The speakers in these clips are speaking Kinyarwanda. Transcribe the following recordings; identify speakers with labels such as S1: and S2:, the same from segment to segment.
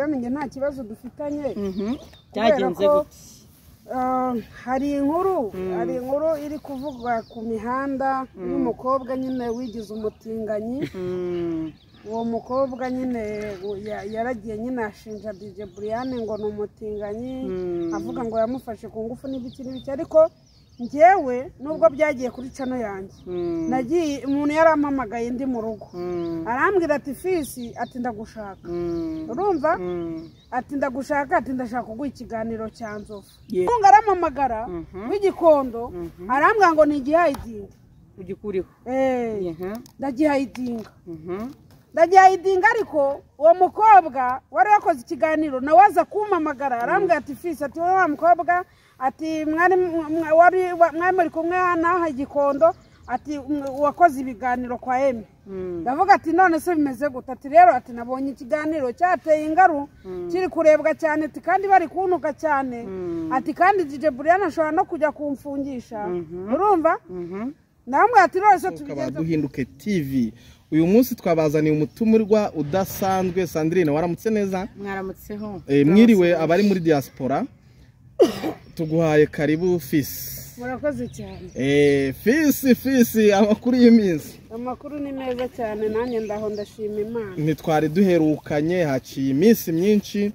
S1: Njye nta kibazo dufitanye.
S2: Byagenze gute?
S1: Hari inkuru, hari inkuru iri kuvugwa ku mihanda y'umukobwa nyine wigize umutinganyi. Uwo mukobwa nyine yaragiye nyine ashinja DJ Brian ngo ni umutinganyi, avuga ngo yamufashe ku ngufu n'ibiki n'ibiki, ariko njyewe nubwo byagiye kuri channel yanjye nagiye, umuntu yarampamagaye ndi mu rugo, arambwira ati Fisi, ati ndagushaka, urumva, ati ndagushaka, ati ndashaka kuguha ikiganiro cya Nzovu. Ngo arampamagara w'Igikondo, arambwira ngo ni igihayidinga
S2: ugikuriho.
S1: Ndagihayidinga, ndagihayidinga, ariko uwo mukobwa wari wakoze ikiganiro nawe aza kumpamagara, arambwira ati Fisi, ati wowe wa mukobwa, ati mwari muri kumwe n'aha Gikondo, ati wakoze ibiganiro kwa Emi. Ndavuga ati none se bimeze gute? Ati rero, ati nabonye ikiganiro cyateye ingaru, kiri kurebwa cyane, ati kandi bari kuntuka cyane, ati kandi DJ Brian ashobora no kujya kumfungisha, urumva. Namwe ati rero tubigenze.
S3: Duhinduke TV uyu munsi twabazaniye umutumirwa udasanzwe. Sandrine, waramutse neza?
S2: Mwaramutseho.
S3: Mwiriwe abari muri diaspora, tuguhaye karibu Fisi.
S1: Murakoze cyane.
S3: Fisi, Fisi, amakuru y'iminsi?
S1: Amakuru ni meza cyane, nanjye ndaho ndashima Imana.
S3: Ntitwari duherukanye, haciye iminsi myinshi.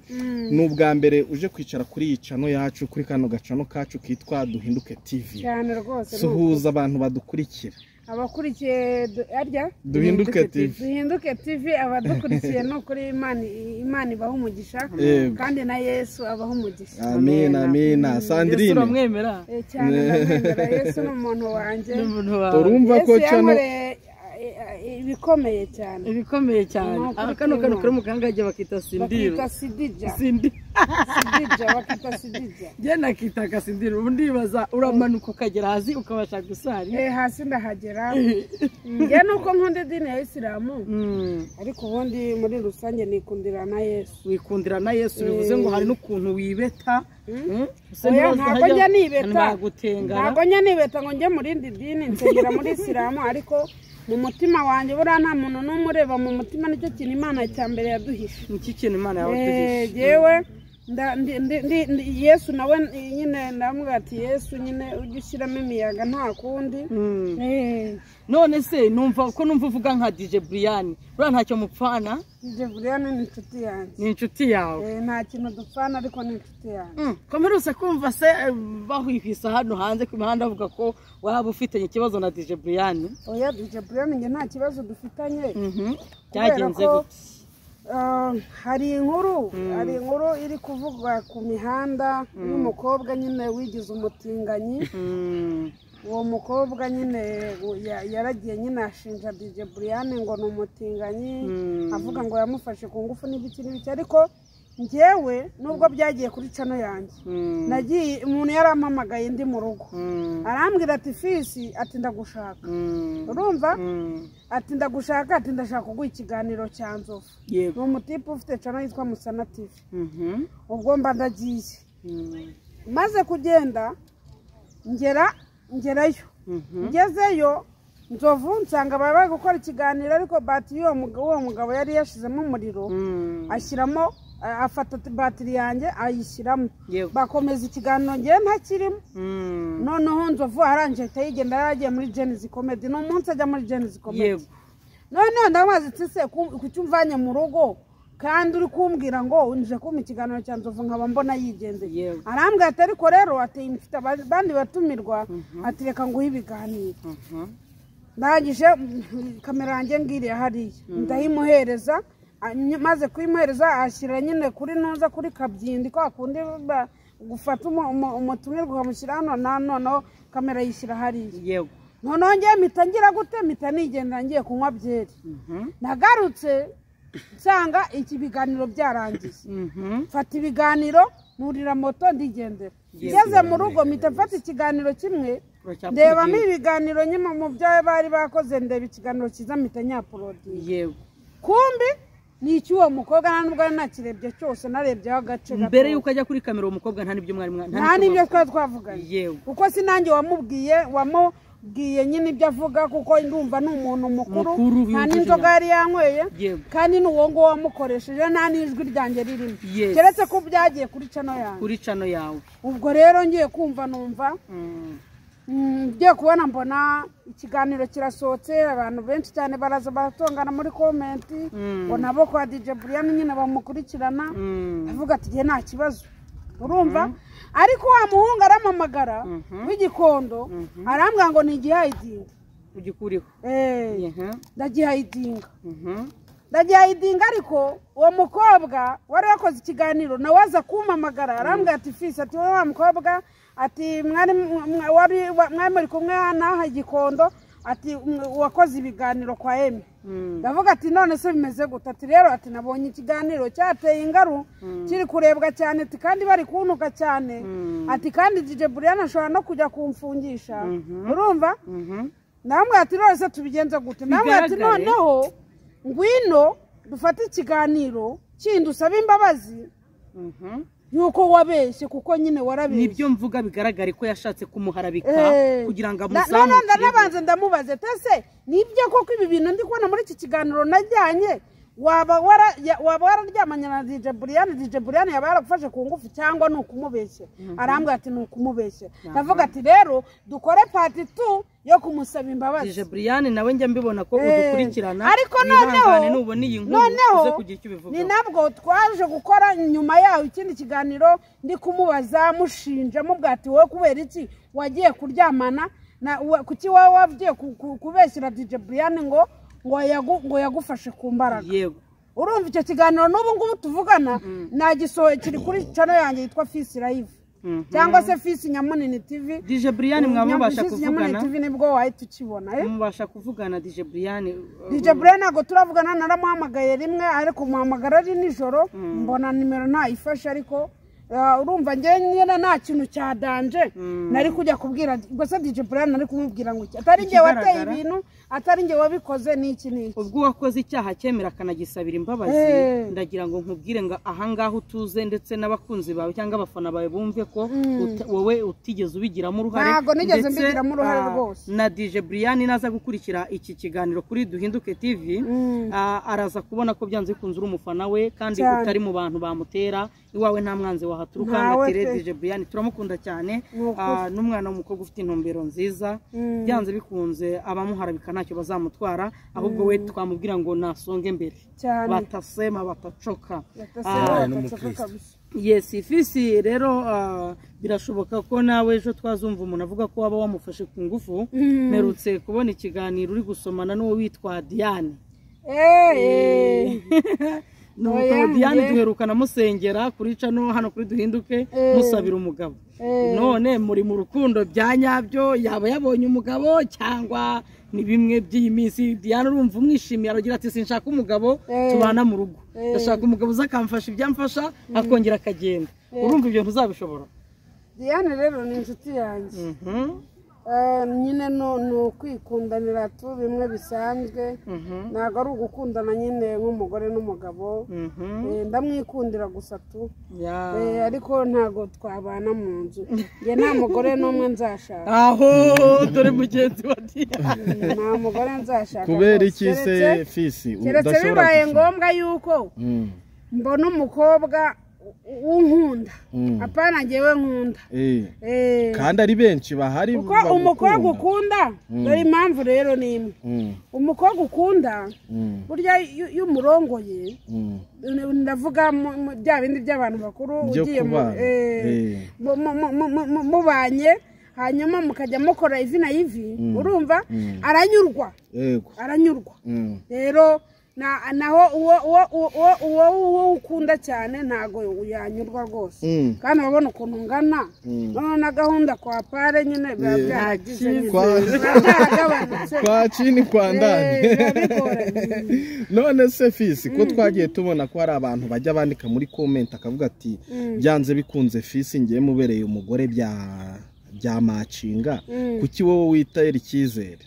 S3: Ni ubwa mbere uje kwicara kuri iyi channel yacu, kuri kano gacano kacu kitwa Duhinduke TV.
S1: Cyane rwose.
S3: Suhuza abantu badukurikira.
S1: Abakurikiye arya
S3: Duhinduke TV.
S1: Duhinduke TV, abadukurikiye no kuri Imana, Imana ibaha umugisha, kandi na Yesu abaha umugisha.
S3: Amina, amina. Sandrine,
S2: Yesu uramwemera?
S1: Cyane ndamwemera, Yesu ni umuntu wanjye.
S3: Turumva ko cyane
S1: ibikomeye cyane,
S2: ibikomeye cyane. Kano kano kuri muganga bakita Sindiro,
S1: bakita Sidija, Sidija, bakita Sidija.
S2: Njye nakita Kasindiro. Ubu ndibaza uramanuka ukagera hasi ukabasha gusari.
S1: Hasi ndahagera. Njye nuko nkunda idini ya Isilamu, ariko ubundi muri rusange nikundira na Yesu.
S2: Wikundira na Yesu bivuze ngo hari n'ukuntu wibeta.
S1: Ntabwo njya nibeta, ntabwo njya nibeta ngo njye mu rindi dini, nsengera muri Isilamu, ariko mu mutima wanjye buriya nta muntu n'umwe ureba mu mutima, nicyo kintu Imana cya mbere yaduhishe.
S2: Nicyo kintu Imana yaduhishe.
S1: Yewe Yesu nawe nyine ndamubwira ati Yesu nyine ujye ushyiramo imiyaga nta kundi.
S2: None se numva ko numva uvuga nka DJ Brian, buriya ntacyo mupfana?
S1: DJ Brian ni inshuti yanjye.
S2: Ni inshuti yawe?
S1: Nta kintu dupfana, ariko ni inshuti yanjye.
S2: Komeruse kumva se bahwihwisa hano hanze ku mihanda bavuga ko waba ufitanye ikibazo na DJ Brian?
S1: Oya, DJ Brian njye nta kibazo dufitanye.
S2: Byagenze gute?
S1: Hari inkuru, hari inkuru iri kuvugwa ku mihanda y'umukobwa nyine wigize umutinganyi. Uwo mukobwa nyine yaragiye nyine ashinja DJ Brian ngo ni umutinganyi, avuga ngo yamufashe ku ngufu n'ibiki n'ibiki, ariko njyewe nubwo byagiye kuri channel yanjye nagiye, umuntu yarampamagaye ndi mu rugo, arambwira ati Fisi, ati ndagushaka, urumva, ati ndagushaka, ati ndashaka kuguha ikiganiro cya Nzovu. Ni umutipe ufite channel yitwa Musana TV. Ubwo mba ndagiye, maze kugenda ngerayo, ngezeyo Nzovu nsanga bari bari gukora ikiganiro, ariko batiri y'uwo mugabo yari yashizemo umuriro, ashyiramo, afata batiri yanjye ayishyiramo, bakomeza ikiganiro ngewe ntakirimo. Noneho Nzovu arangije ahita yigenda, yaragiye muri Gen-Z Comedy, ni umunsi ajya muri Gen-Z Comedy. Noneho ndamubaza ati se kuki umvanye mu rugo kandi uri kumbwira ngo unje kumpa ikiganiro cya Nzovu nkaba mbona yigendeye? Arambwira ati ariko rero, ati mfite abandi batumirwa, ati reka nguhe ibiganiro. Ndangije kamera yanjye ngiriye hariya, ndayimuhereza, maze kuyimuhereza ashyira nyine kuri ntuza kuri kabyindi kwa kundi gufata umutumirwa ukamushyira hano, na noneho kamera yishyira hariya. Noneho ngewe mpita ngira gute, mpita nigenda ngiye kunywa byeri. Nagarutse nsanga iki biganiro byarangiye, mfata ibiganiro nurira moto ndigendera. Ngeze mu rugo mpita mfata ikiganiro kimwe, ndebamo ibiganiro nyuma mu byo bari bakoze, ndeba ikiganiro cyiza mpita nyaporodinga. Kumbi ni icy'uwo mukobwa, nta nubwo nakirebye cyose, narebyeho agace gato.
S2: Mbere yuko ajya kuri kamera uwo mukobwa nta n'ibyo mwari
S1: nta n'ibyo twari twavuganye, kuko si nanjye wamubwiye Namubwiye nyine ibyo avuga kuko ndumva ni umuntu mukuru, nta n'inzoga yari yanyweye, kandi ni uwo nguwo wamukoresheje, nta n'ijwi ryanjye ririmo, keretse ko byagiye kuri cano yanjye,
S2: kuri cano yawe.
S1: Ubwo rero ngiye kumva numva ngiye kubona mbona ikiganiro kirasohotse, abantu benshi cyane baraza baratongana muri komenti, ngo nabo kwa DJ Brian nyine bamukurikirana, avuga ati ngiye nta kibazo, urumva. Ariko wa muhungu aramamagara w'Igikondo, arambwira ngo ni igihayidinga
S2: ugikuriho.
S1: Ndagihayidinga, ndagihayidinga. Ariko uwo mukobwa wari wakoze ikiganiro nawe aza kumpamagara, arambwira ati Fisi, ati wowe wa mukobwa, ati mwari muri kumwe n'aha Gikondo, ati wakoze ibiganiro kwa Emi. Ndavuga ati none se bimeze gute? Ati rero ati nabonye ikiganiro cyateye ingaru, kiri kurebwa cyane, ati kandi bari kuntuka cyane, ati kandi DJ Brian ashobora no kujya kumfungisha, urumva. Namwe ati none se tubigenza gute? Namwe ati noneho ngwino dufate ikiganiro kindi usabe imbabazi yuko wabeshye, kuko nyine warabeshye.
S2: Nibyo mvuga, bigaragare ko yashatse kumuharabika kugira ngo amuzamukire.
S1: None ndanabanza ndamubaze tese nibyo koko ibi bintu ndi kubona muri iki kiganiro najyanye, waba wararyamanye na DJ Brian, DJ Brian yaba yaragufashe ku ngufu cyangwa ni ukumubeshya? Arambwira ati ni ukumubeshya. Ndavuga ati rero dukore part 2 yo kumusaba imbabazi.
S2: DJ Brian nawe njya mbibona ko udukurikirana,
S1: ariko noneho ni nabwo twaje gukora nyuma yaho ikindi kiganiro, ndi kumubaza mushinja mubwira ati wowe kubera iki wagiye kuryamana na kuki wowe wagiye kubeshyira DJ Brian ngo yagufashe ku mbaraga.
S2: Yego,
S1: urumva icyo kiganiro n'ubu ngubu tuvugana nagisohoye, kiri kuri channel yanjye yitwa Fisi Live cyangwa se Fisi Nyamunini TV.
S2: DJ Brian mwamubasha kuvugana?
S1: TV nibwo wahita ukibona.
S2: Mubasha kuvugana DJ Brian?
S1: DJ Brian ntabwo turavugana, naramuhamagaye rimwe, ariko muhamagara ari nijoro, mbona nimero ntayifashe, ariko urumva njye nyine nta kintu cya danje nari kujya kubwira gusa DJ Brian, nari kumubwira ngo atari njye wateye ibintu, atari njye wabikoze, n'iki n'iki.
S2: Ubwo wakoze icyaha cyemera akanagisabira imbabazi, ndagira ngo nkubwire ngo ahangaha utuze, ndetse n'abakunzi bawe cyangwa abafana bawe bumve ko wowe utigeze ubigiramo uruhare.
S1: Ntabwo nigeze mbigiramo uruhare rwose.
S2: Na DJ Brian naza gukurikira iki kiganiro kuri Duhinduke TV, araza kubona ko byanze bikunze uri umufana we, kandi utari mu bantu bamutera iwawe, nta mwanzi wahaturuka. Ngatere DJ Brian turamukunda cyane, n'umwana w'umukobwa ufite intumbero nziza, byanze bikunze abamuharabika ntacyo bazamutwara, ahubwo we twamubwira ngo nasonge mbere, batasema batacoka. Yes, Fisi rero birashoboka ko nawe ejo twazumva umuntu avuga ko waba wamufashe ku ngufu. Mperutse kubona ikiganiro uri gusomana n'uwo witwa Diane. Nuko Diane duherukana musengera kuri cano hano kuri Duhinduke, musabira umugabo. None muri mu rukundo bya nyabyo, yaba yabonye umugabo cyangwa ni bimwe by'iyi minsi? Diane urumva umwishimiye, aragira ati sinshaka umugabo tubana mu rugo, ndashaka umugabo uza akamfasha ibyamfasha akongera akagenda. Urumva ibyo ntuzabishobora?
S1: Diane rero ni inshuti yanjye, nyine ni ukwikundanira tu bimwe bisanzwe, ntabwo ari ugukundana nyine nk'umugore n'umugabo, ndamwikundira gusa tu, ariko ntabwo twabana mu nzu. Njye nta mugore n'umwe nzashaka.
S2: Aho dore mugenzi wa Diane,
S1: nta mugore nzashaka.
S3: Kubera iki se Fisi?
S1: Keretse bibaye ngombwa yuko mbona umukobwa unkunda, apana njyewe nkunda,
S3: kandi ari benshi bahari.
S1: Kuko umukobwa ukunda, dore impamvu rero ni imwe, umukobwa ukunda burya iyo umurongoye, ndavuga bya bindi by'abantu bakuru, ugiye mubanye hanyuma mukajya mukora ivi na ivi, urumva aranyurwa, aranyurwa. Rero naho uwo ukunda cyane ntago yanyurwa rwose, kandi urabona ukuntu ngana noneho na gahunda kwa pare nyine biba byaragize byaragabanutse,
S3: kwa chini kwa ndani None se Fisi, ko twagiye tubona ko hari abantu bajya bandika muri comment akavuga ati byanze bikunze Fisi ngiye mubereye umugore bya macinga, kuki wowe witera icyizere?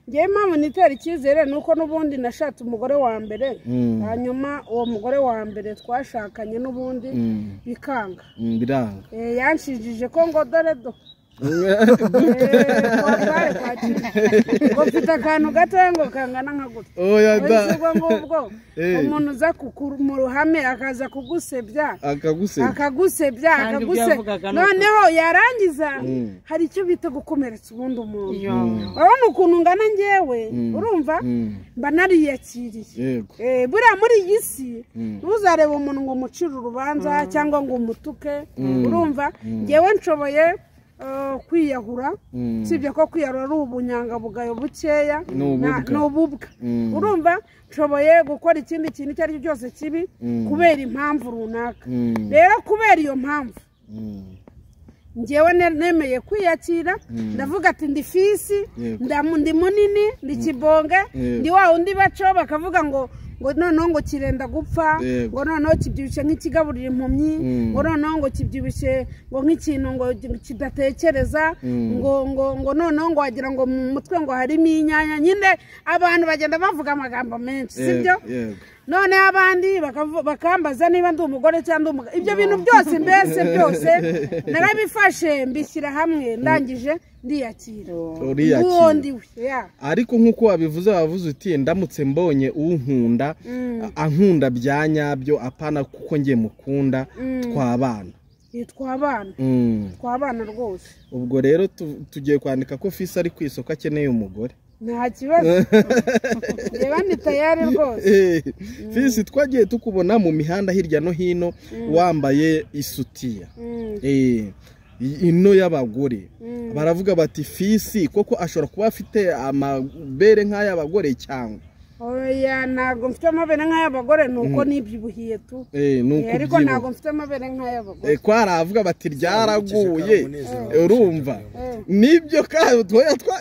S1: Njyewe impamvu nitera icyizere ni uko n'ubundi nashatse umugore wa mbere, hanyuma uwo mugore wa mbere twashakanye n'ubundi bikanga,
S3: biranga.
S1: Yanshijije ko ngo dore do Ngo mfite akantu gatoya ngo kangana nka gutya.
S3: Oya da.
S1: Ubwo ngubwo umuntu uza mu ruhame akaza kugusebya akagusebya noneho yarangiza hari icyo bita gukomeretsa ubundi umuntu. Urabona ukuntu ngana ngewe, urumva mba nariyakiriye. Buriya muri iyi si ntuzarebe umuntu ngo umucire urubanza cyangwa ngo umutuke, urumva ngewe nshoboye kwiyahura, sibyo ko kwiyahura ari ubunyangabugayo bukeya, ni ububwa. Urumva nshoboye gukora ikindi kintu icyo ari cyo cyose kibi kubera impamvu runaka. Rero kubera iyo mpamvu ngewe nemeye kwiyakira, ndavuga ati ndi Fisi, ndi munini, ndi kibonge, ndi wa undi baco bakavuga ngo noneho ngo kirenda gupfa, ngo noneho kibyibushye nk'ikigaburira impumyi, ngo noneho ngo kibyibushye ngo nk'ikintu ngo kidatekereza, ngo ngo ngo noneho ngo wagira ngo mu mutwe ngo harimo inyanya. Nyine abantu bagenda bavuga amagambo menshi, sibyo? None abandi bakambaza niba ndi umugore cyangwa umugabo. Ibyo bintu byose mbese byose narabifashe mbishyira hamwe, ndangije ndiyakira.
S3: Ariko nk'uko wabivuze, wavuze uti ndamutse mbonye unkunda, ankunda bya nyabyo, apana kuko ngiye mukunda, twabana.
S1: Twabana rwose.
S3: Ubwo rero tugiye kwandika ko Fisi ari ku isoko akeneye umugore.
S1: Nta kibazo, reba ni tayari rwose.
S3: Fisi, twagiye tukubona mu mihanda hirya no hino wambaye isutiya ino y'abagore, baravuga bati Fisi koko ashobora kuba afite amabere nk'ay'abagore cyangwa?
S1: Oya, ntabwo mfite amabere nk'ay'abagore, nuko nibyibuhiye tu. Ariko ntabwo mfite amabere nk'ay'abagore.
S3: Ko aravuga bati ryaraguye, urumva nibyo. Kandi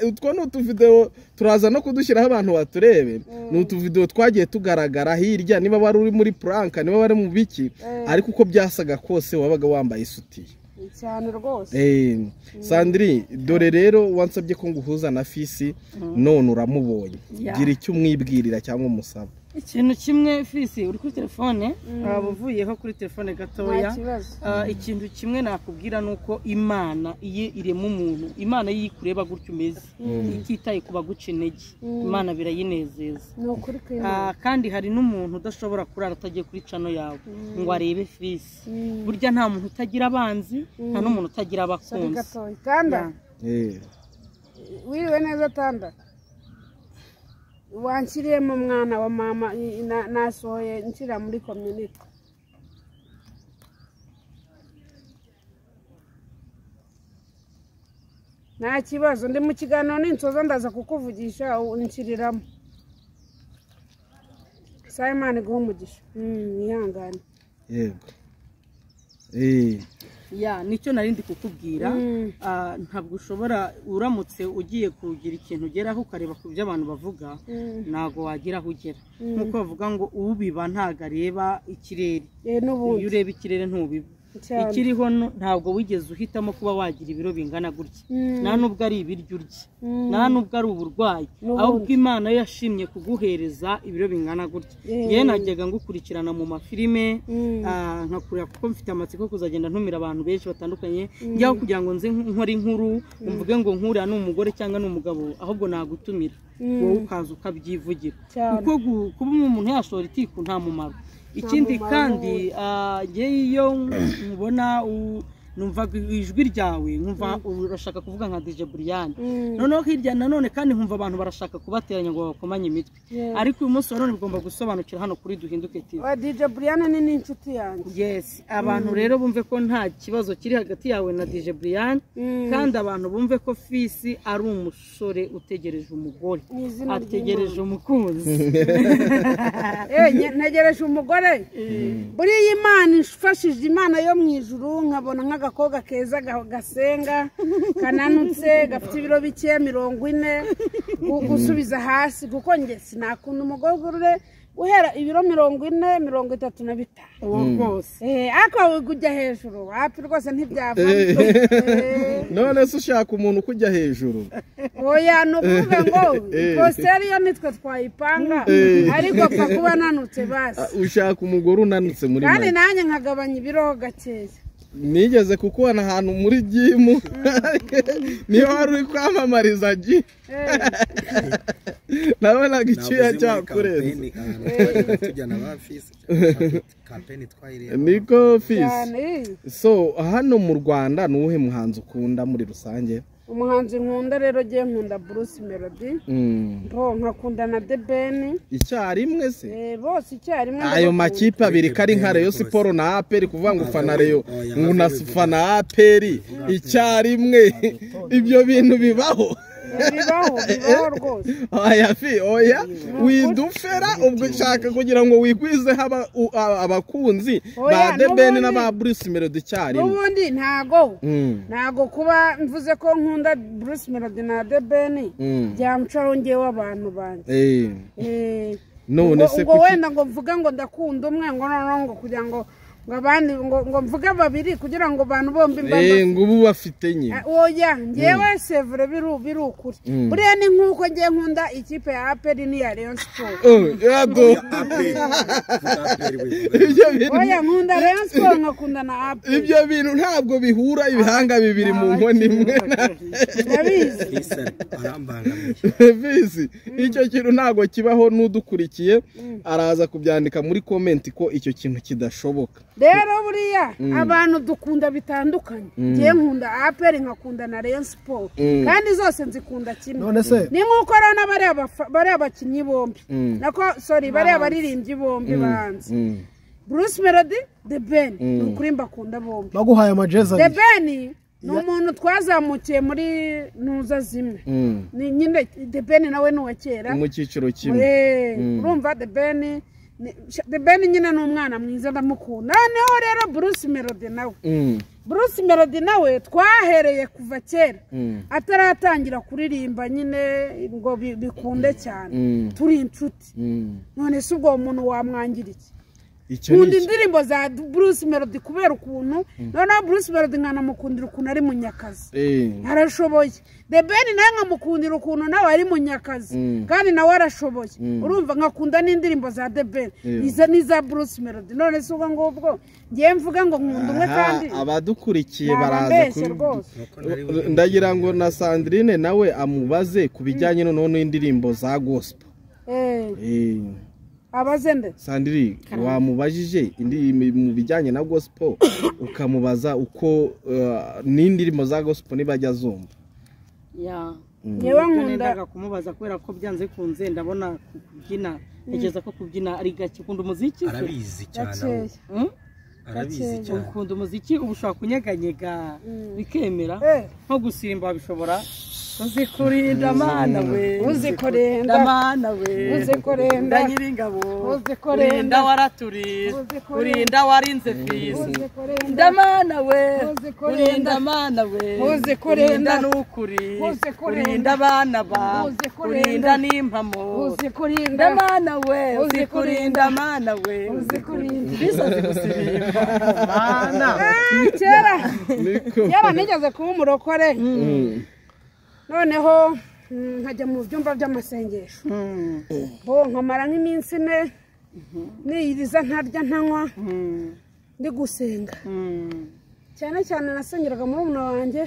S3: utwo ni utuvidewo turaza no kudushyiraho abantu baturebe, ni utuvidewo twagiye tugaragara hirya, niba wari uri muri puranka, niba wari mu biki, ariko uko byasaga kose wabaga wambaye isutiya
S1: cyane rwose.
S3: Sandrine, dore rero wansabye ko nguhuza na Fisi, none uramubonye, gira icyo umwibwirira cyangwa umusaba.
S2: Ikintu kimwe Fisi, uri kuri telefone, waba uvuyeho kuri telefone gatoya. Ikintu kimwe nakubwira ni uko Imana iyo irema umuntu, Imana iyo ikureba gutyo umeze, ititaye ku baguca intege, Imana birayinezeza. Kandi hari n'umuntu udashobora kurara atagiye kuri cano yawe ngo arebe Fisi. Burya nta muntu utagira abanzi, nta n'umuntu utagira abakunzi.
S1: Tanda wiriwe neza Tanda, wanshyiriyemo umwana wa mama, nasohoye nshyira muri community. Nta kibazo, ndi mu kiganiro n'insoza ndaza kukuvugisha, nshyiriramo. Simon iguhe umugisha, mwihangane.
S3: Yego.
S2: Ya, nicyo narindi kukubwira. Ntabwo ushobora, uramutse ugiye kugira ikintu ugeraho ukareba ku byo abantu bavuga, ntabwo wagira aho ugera. Nkuko bavuga ngo ubiba ntabwo areba ikirere, iyo ureba ikirere ntubiba. Ikiriho ntabwo wigeze uhitamo kuba wagira ibiro bingana gutya, nta nubwo ari ibiryo urya, nta nubwo ari uburwayi, ahubwo Imana yo yashimye kuguhereza ibiro bingana gutya. Yewe najyaga ngukurikirana mu mafilime, nkakurira kuko mfite amatsiko kuzagenda ntumira abantu benshi batandukanye, njyaho kugira ngo nze nkore inkuru mvuge ngo nkuriya ni umugore cyangwa ni umugabo, ahubwo nagutumira wowe ukaza ukabyivugira, kuko kuba umuntu yashora itiku nta mumaro. Ikindi kandi iyo nkubona numva ijwi ryawe, nkumva urashaka kuvuga nka DJ Brian, noneho hirya nanone kandi nkumva abantu barashaka kubateranya ngo bakomanye imitwe. Ariko uyu munsi wa none bigomba gusobanukira hano kuri Duhinduke TV.
S1: DJ Brian ni inshuti yanjye.
S2: Yes, abantu rero bumve ko nta kibazo kiri hagati yawe na DJ Brian, kandi abantu bumve ko Fisi ari umusore utegereje umugore, ategereje umukunzi.
S1: Ntegereje umugore. Buriya Imana ifashije, Imana yo mu ijuru, nkabona nk'agakobwa keza gasenga kananutse gafite ibiro bike 40 gusubiza hasi, kuko nge sinakunda umugore guhera ibiro 40 35 rwose, ariko kujya hejuru wapi rwose ntibyavamo.
S3: None se ushaka umuntu kujya hejuru?
S1: Oya, ni ukuvuga ngo positeri yo nitwe twayipanga, ariko apfa kuba ananutse basi.
S3: Ushaka umugore unanutse muri
S1: make, kandi nanjye nkagabanya ibiro gakeya.
S3: Nigeze kukubona ahantu muri gym niyo wari uri kwamamariza gym nabonaga icyuya cyakurenze niko Fisi. So hano mu Rwanda ni uwuhe muhanzi ukunda muri rusange?
S1: Umuhanzi nkunda rero giye nkunda Bruce Melody, nkakunda na The Ben
S3: icyarimwe se
S1: bose icyarimwe.
S3: Ayo makipe abiri kari nka Rayon Sport na APR, kuvuga ngo ufana Rayon ngo unafana APR icyarimwe, ibyo bintu bibaho?
S1: Bibaho, bibaho rwose.
S3: Oya fi, oya widufera ubwo ushaka kugira ngo wigwize abakunzi ba The Ben n'aba Bruce Melody icyarimwe.
S1: Ubundi ntago kuba mvuze ko nkunda Bruce Melody na The Ben byamcaho ngewe abantu banjye.
S3: None se
S1: ubwo wenda ngo mvuga ngo ndakunda umwe ngo noneho ngo kugira ngo abandi ngo mvuge babiri kugira ngo abantu bombi
S3: mbamba ngo ubu bafite nye.
S1: Oya ngewe sevre biri ukuri. Buriya ni nkuko ngiye nkunda ikipe ya APR ni ya Rayon Sport. Oya nkunda Rayon Sport nkakunda na APR.
S3: Ibyo bintu ntabwo bihura, ibihanga bibiri mu nkoni imwe.
S1: Ndabizi.
S3: Bizi. Icyo kintu ntabwo kibaho, n'udukurikiye araza kubyandika muri comment ko icyo kintu kidashoboka.
S1: Rero buriya abantu dukunda bitandukanye. Ngiye nkunda APR nkakunda na Rayon Sport kandi zose nzikunda kimwe. Ni nkuko rero n'abari abakinnyi bombi nako sorry bari abaririmbyi bombi bahanze Bruce Melody, The Ben, ni ukuri mbakunda bombi.
S4: Baguhaye amajeza.
S1: The Ben ni umuntu twazamukiye muri ntuza zimwe. Ni nyine The Ben nawe ni uwa kera
S3: mu cyiciro kimwe.
S1: Urumva The Ben The Ben nyine ni umwana mwiza ndamukunda. Noneho rero Bruce Melody nawe. Bruce Melody nawe twahereye kuva kera ataratangira kuririmba nyine ngo bikunde cyane, turi inshuti. None se ubwo umuntu wamwangira iki? Nkunda indirimbo za Bruce Melody kubera ukuntu noneho Bruce Melody nkanamukundira ukuntu ari munyakazi, arashoboye. The Ben nawe nkamukundira ukuntu nawe ari munyakazi kandi nawe arashoboye. Urumva nkakunda n'indirimbo za The Ben n'iza Bruce Melody. None se ubwo ngubwo ngiye mvuga ngo nkunda umwe kandi
S3: abadukurikiye baraza. Ndagira ngo na Sandrine nawe amubaze ku bijyanye noneho n'indirimbo za gospel.
S1: Abazende
S3: Sandrine wamubajije mu bijyanye na gospel, ukamubaza uko n'indirimbo za gospel nibajya zumva.
S2: Ya
S1: ngewe nkunda
S2: kumubaza kubera ko byanze kunze ndabona kubyina, ntekereza ko kubyina ari gake. Ukunda umuziki?
S5: Arabizi cyane. Arabizi cyane.
S2: Ukunda umuziki ubu ushobora kunyeganyega bikemera, nko gusimba bishobora. Uzikurinda mana we,
S1: uzikurinda
S2: mana we,
S1: uzikurinda
S2: nyiringabo,
S1: uzikurinda
S2: waraturi, urinda warinze Fisi, urinda mana we, urinda mana we,
S1: uzikurinda
S2: nukuri, urinda abana ba, urinda n'impamo,
S1: uzikurinda
S2: mana we, uzikurinda mana we,
S1: uzikurinda
S2: Fisi azi gusirimba mana.
S1: Kera nigeze kuba umurokore. Noneho nkajya mu byumba by'amasengesho, bo nkamara nk'iminsi ine niyiriza ntarya ntanywa ndi gusenga. Cyane cyane nasengeraga murumuna wanjye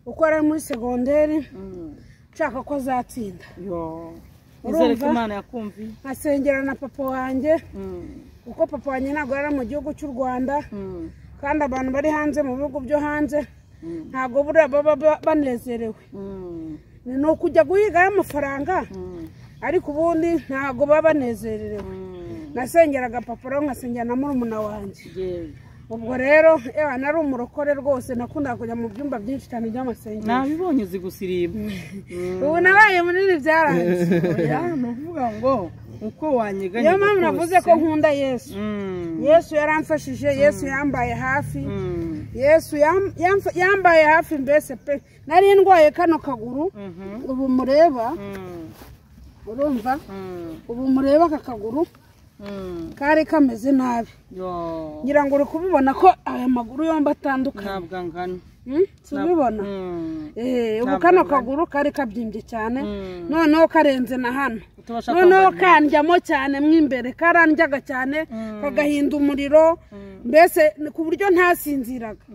S1: uko ari muri segonderi, nshaka ko azatsinda. Nkasengera na papa wanjye kuko papa wanjye ntabwo yari mu gihugu cy'u Rwanda, kandi abantu bari hanze mu bihugu byo hanze ntabwo buriya baba banezerewe. Ni ukujya guhigayo amafaranga ariko ubundi ntabwo baba banezerewe. Nasengeraga papa rero nkasengera na murumuna wanjye. Ubwo rero nari umurokore rwose, nakundaga kujya mu byumba byinshi cyane by'amasengesho.
S2: Nabibonye uzi gusirimba.
S1: Ubu nabaye munini byaranze.
S2: Ni ukuvuga ngo uko wanyeganyega.
S1: Niyo mpamvu navuze ko nkunda Yesu. Yesu yaramfashije, Yesu yambaye hafi. Yesu yambaye hafi mbese pe. Nari ndwaye kano kaguru, ubu mureba, urumva, ubu mureba aka kaguru kari kameze nabi. Ngira ngo uri kubibona ko aya maguru yombi atandukanye.
S2: Ntabwo angana.
S1: Tubibona. Ubu kano kaguru kari kabyimbye cyane, noneho karenze na hano, noneho kandyamo cyane mo imbere, karandyaga cyane kagahinda umuriro, mbese ku buryo ntasinziraga.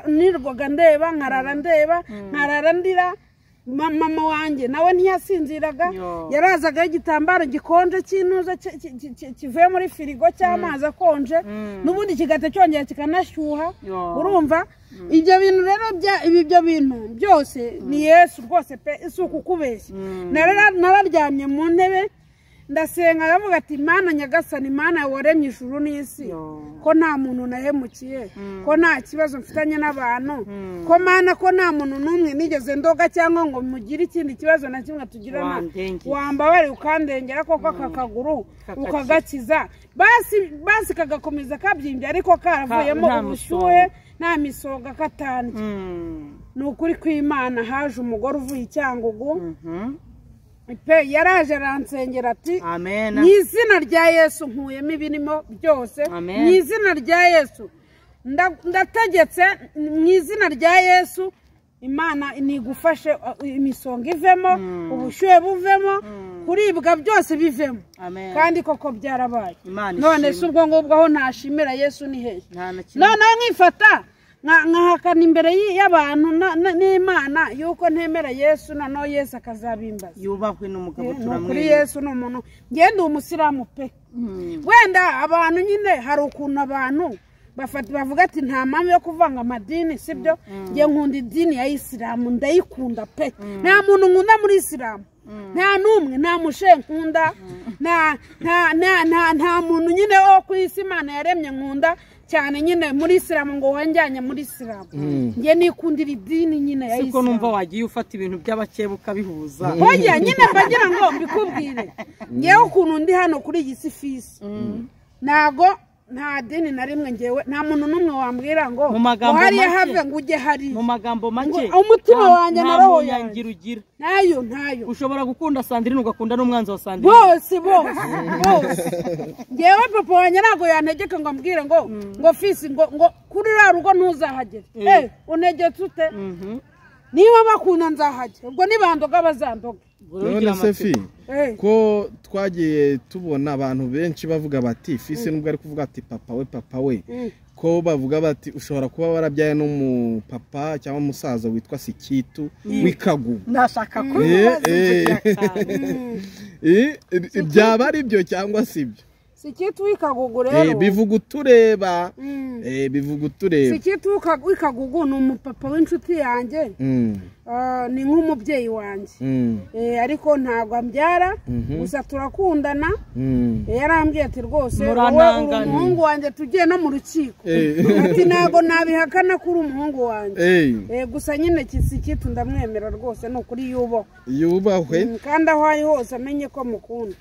S1: Nirwaga ndeba, nkarara ndeba, nkarara ndira. Mama wanjye nawe ntiyasinziraga, yarazagaho igitambaro gikonje cy'intuza kivuye muri firigo cy'amazi akonje, n'ubundi kigahita cyongera kikanashyuha. Urumva ibyo bintu rero, ibyo bintu byose ni Yesu rwose pe, si ukukubeshya. Nararyamye mu ntebe ndasenga, aravuga ati Mana Nyagasani, Mana waremye ijuru n'isi, ko nta muntu nahemukiye, ko nta kibazo mfitanye n'abantu, ko Mana ko nta muntu n'umwe nigeze ndoga cyangwa ngo mugire ikindi kibazo na kimwe tugirana, wambabare ukandengera koko aka kaguru ukagakiza, basi kagakomeza kabyimbye ariko karavuyemo ubushyuhe nta misonga katandya. Ni ukuri kw'Imana haje umugore uvuye i Cyangugu pe, yaraje aransengera ati mu izina rya Yesu nkuyemo ibirimo byose, mu izina rya Yesu ndategetse, mu izina rya Yesu Imana nigufashe imisonga ivemo, ubushyuhe buvemo, kuribwa byose bivemo. Kandi koko byarabaye. None se ubwo ngubwo aho ntashimira Yesu ni hehe? Noneho nkifata nkahakana imbere y'abantu n'Imana yuko ntemera Yesu, noneho Yesu akazabimbaza.
S2: Yubahwe n'umugabo turamwemera.
S1: Kuri Yesu ni umuntu, ngende umusilamu pe. Wenda abantu nyine hari ukuntu abantu bavuga ati nta mpamvu yo kuvanga amadini, sibyo? Nge nkunda idini ya Isilamu, ndayikunda pe. Nta muntu nkunda muri Isilamu, nta n'umwe, nta mushe nkunda, nta muntu nyine wo ku isi Imana yaremye nkunda cyane nyine muri Isilamu ngo wanjyanye muri Isilamu. Nge nikundira idini nyine ya Isilamu.
S2: Siko numva wagiye ufata ibintu by'abakeba ukabihuza.
S1: Oya nyine mbagira ngo mbikubwire. Ngewe ukuntu ndi hano kuri iyi si fisi, ntago nta dini na rimwe ngewe, nta muntu n'umwe wambwira ngo hariya have ngo ujye hariya.
S2: Mu magambo make,
S1: umutima wanjye na roho yanjye
S2: ugira
S1: ntayo ntayo.
S2: Ushobora gukunda Sandrine ugakunda n'umwanzi wa Sandrine.
S1: Bose bose bose. Ngewe papa wanjye ntabwo yantegeka ngo ambwire ngo ngo fisi ngo ngo kuri ruriya rugo ntuzahagere. Untegetse ute? Niba bakunda nzahagera, ubwo nibandoga bazandoga.
S3: None se fi, ko twagiye tubona abantu benshi bavuga bati fisi nubwo ari kuvuga ati papa we papa we, ko bavuga bati ushobora kuba warabyaye n'umupapa cyangwa umusaza witwa Sikitu w'Ikagugu.
S2: Ndashaka kubibaza.
S3: Byaba ari byo cyangwa si byo?
S1: Sikitu w'Ikagugu rero
S3: bivuga utureba, bivuga utureba.
S1: Sikitu w'Ikagugu ni umupapa w'inshuti yanjye, ni nk'umubyeyi wanjye, ariko ntabwo ambyara, gusa turakundana. Yarambwiye ati rwose wowe uri umuhungu wanjye, tugiye no mu rukiko. Ati ntabwo nabihakana ko uri umuhungu wanjye, gusa nyine Sikitu ndamwemera rwose, ni ukuri yubahwe,
S3: yubahwe,
S1: kandi aho ari hose amenye ko mukunda.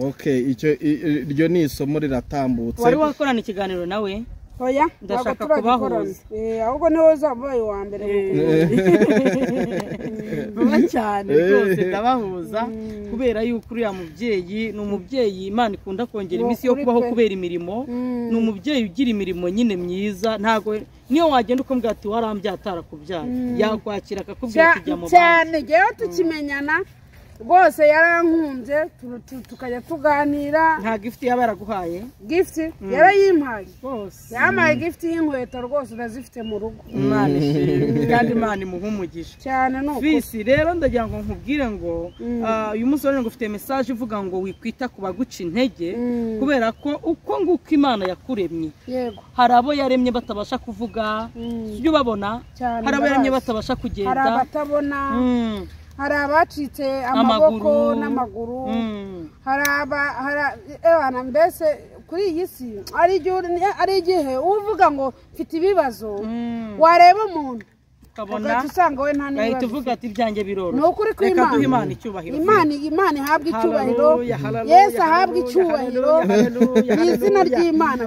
S3: Okay, icyo iryo ni isomo riratambutse.
S2: Wari wakorana ikiganiro nawe?
S1: Oya,
S2: ndashaka kubahuza.
S1: Ahubwo niwe uzabaye uwa mbere.
S2: Vuba cyane rwose ndabahuza, kubera yuko uriya mubyeyi ni umubyeyi Imana ikunda kongera iminsi yo kubaho kubera imirimo. Ni umubyeyi ugira imirimo nyine myiza, ntago niyo wagenda ukamubwira ati warambyaye atarakubyaye, yakwakira akakubwira ati jya mu bandi.
S1: Cyane ngewe tukimenyana rwose yarankunze, tukajya tuganira.
S2: Nta gift yaba yaraguhaye?
S1: Gift yarayimpaye rwose, yampaye gift y'inkweto rwose, ndazifite mu rugo.
S2: Imana ishimwe kandi Imana imuhe umugisha
S1: cyane. Nuko
S2: fisi rero ndagira ngo nkubwire ngo uyu munsi rero ngufite message ivuga ngo wikwita ku baguca intege, kubera ko uko nguko Imana yakuremye,
S1: yego
S2: hari abo yaremye batabasha kuvuga, sibyo ubabona, hari abo yaremye batabasha kugenda,
S1: hari abatabona, hari abacitse amaboko n'amaguru, hari aba mbese kuri iyi si ari igihe uvuga ngo mfite ibibazo, wareba umuntu
S2: ukabona
S1: usanga we nta
S2: n'ibibazo, uvuga ati ibyanjye biroroshye.
S1: Ni ukuri
S2: kw'Imana. Reka duhe Imana icyubahiro.
S1: Imana ihabwe icyubahiro, Yesu ahabwe icyubahiro, mu izina ry'Imana.